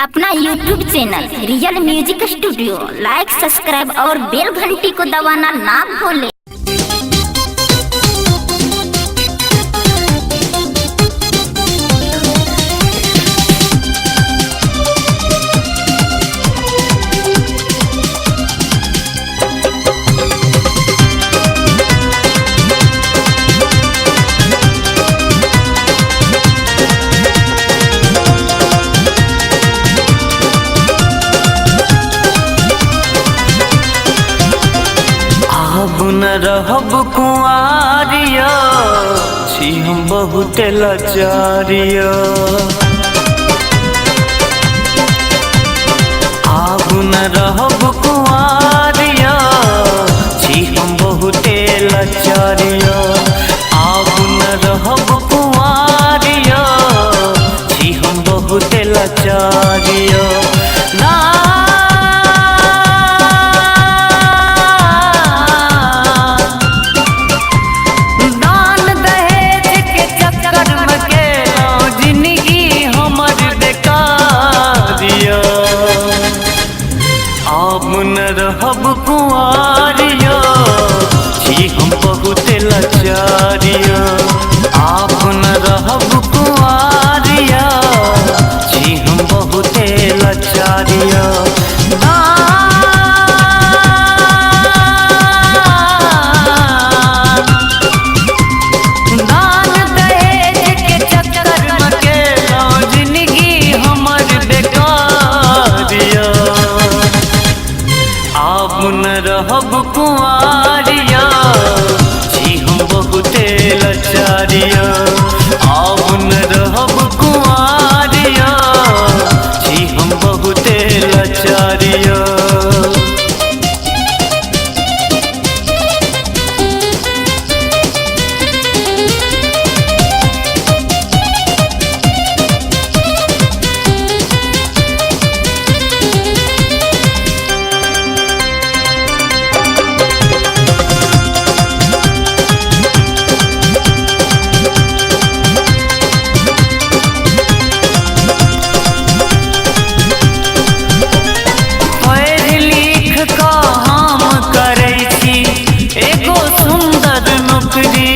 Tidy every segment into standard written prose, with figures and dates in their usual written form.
अपना YouTube channel real music studio like subscribe और बेल घंटी को दबाना ना भूलें। अब न रहब कुआरिया, छी हम बहुत लाचारिया। अब न रहब कुआरिया, छी हम बहुत लाचारिया। अब न रहब कुआरिया, छी हम बहुत लाचारिया। ना दान दहेज के चक्कर में गेलो, जिंदगी हमर बेकारिया। अब न रहब कुआरिया, छी हम बहुत लाचारिया। अब न रहब कुआरिया, छी हम बहुत लाचारिया। दान दहेज के चक्कर में गेलो, जिंदगी हमर बेकारिया। अब न रहब कुआरिया, छी हम बहुत लाचारिया। अब न रहब कुआरिया, छी हम बहुत लाचारिया। पढ़ लिख कऽ हम करै छी एगो सुन्दर नौकरी।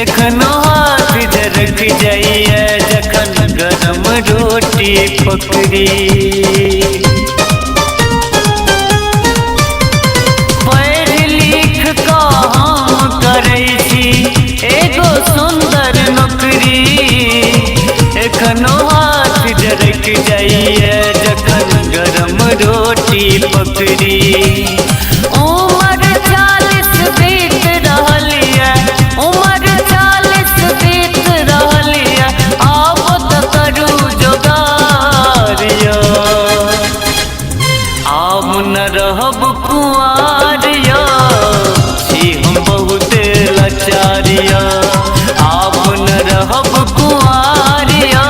एखनो हाथ झरक जाइए जखन गरम रोटी पकड़ी। पढ़ लिख कऽ हम करै छी एगो सुन्दर नौकरी। एखनो हाथ झरक जाइए जखन गरम रोटी पकड़ी। उमर 40 बीत रहल ये, उमर 40 बीत रहल ये, आब तऽ करू जोगारिया। आब न रहब कुआरिया, छी हम बहुत लाचारिया। आब न रहब कुआरिया,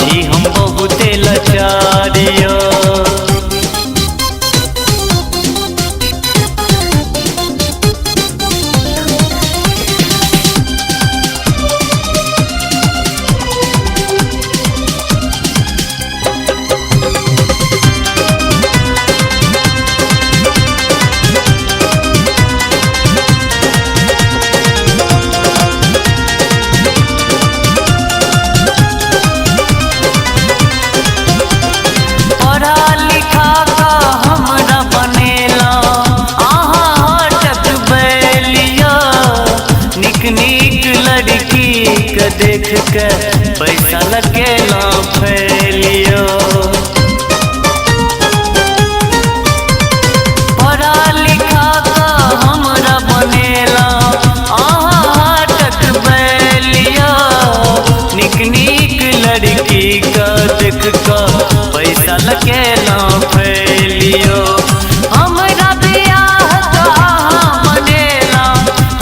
छी हम बहुत लाचारिया। पढ़ा लिखा कऽ हमरा बनेला अहाँ हटक बैलिया। नीक नीक लड़की के देख के पैसा लगेला फैलियो। पढ़ा लिखा कऽ हमरा बनेला अहाँ हटक बैलिया। नीक नीक लड़की के देख कऽ पैसा लगेला फैलियो। हमरा बियाह कऽ अहाँ बनेला,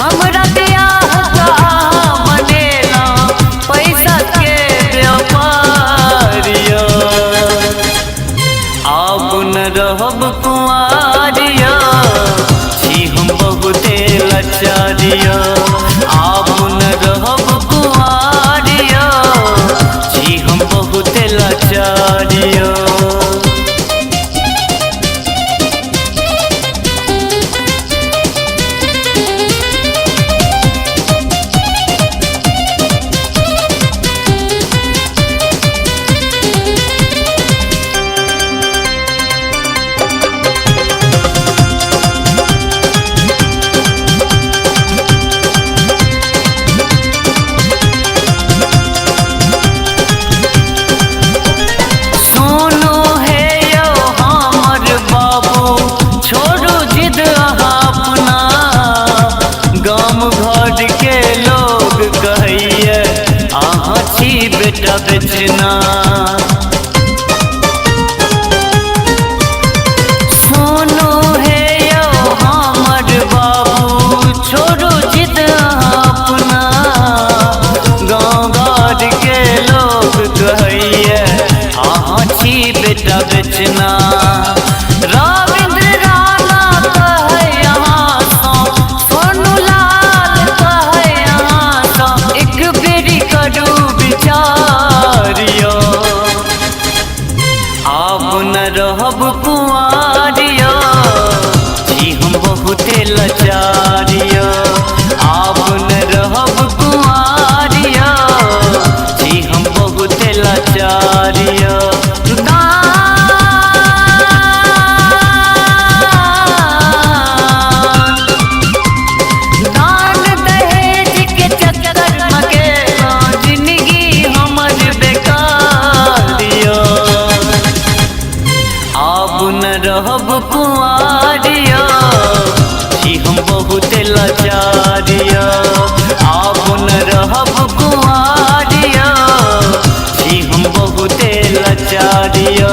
हमरा बियाह कऽ अहाँ बनेला पैसा के व्यापारिया। आब न रहब कुआरिया, छी हम बहुत लाचारिया। आब न रहब कुआरिया, छी हम बहुत लाचारिया। लचारियो। सुनू हे यौ हमर बाबू, छोड़ू जिद अहाँ अपना। गाम घर के लोग कहैये अहाँ छी बेटा बेचना। सुनू हे यौ हमर बाबू, छोड़ू जिद अहाँ अपना। गाँव घर के लोग कहैये अहाँ छी बेटा बेचना। रविन्द्र राणा कहै अहाँ सँ, सोनू लाल कहै अहाँ सँ, एक बेरी करू विचार यौ। आब न रहब कुंवार यौ, छी हम बहुते लाचार यौ। आब न रहब कुंवार यौ, छी हम बहुते लाचार यौ। दान दहेज के चक्कर में गेलौं, जिंदगी हमर बेकार यौ। आब न रहब कुंवार यौ, छी हम बहुते लाचार यौ। आब न रहब कुंवार यौ, छी हम बहुते लाचार यौ।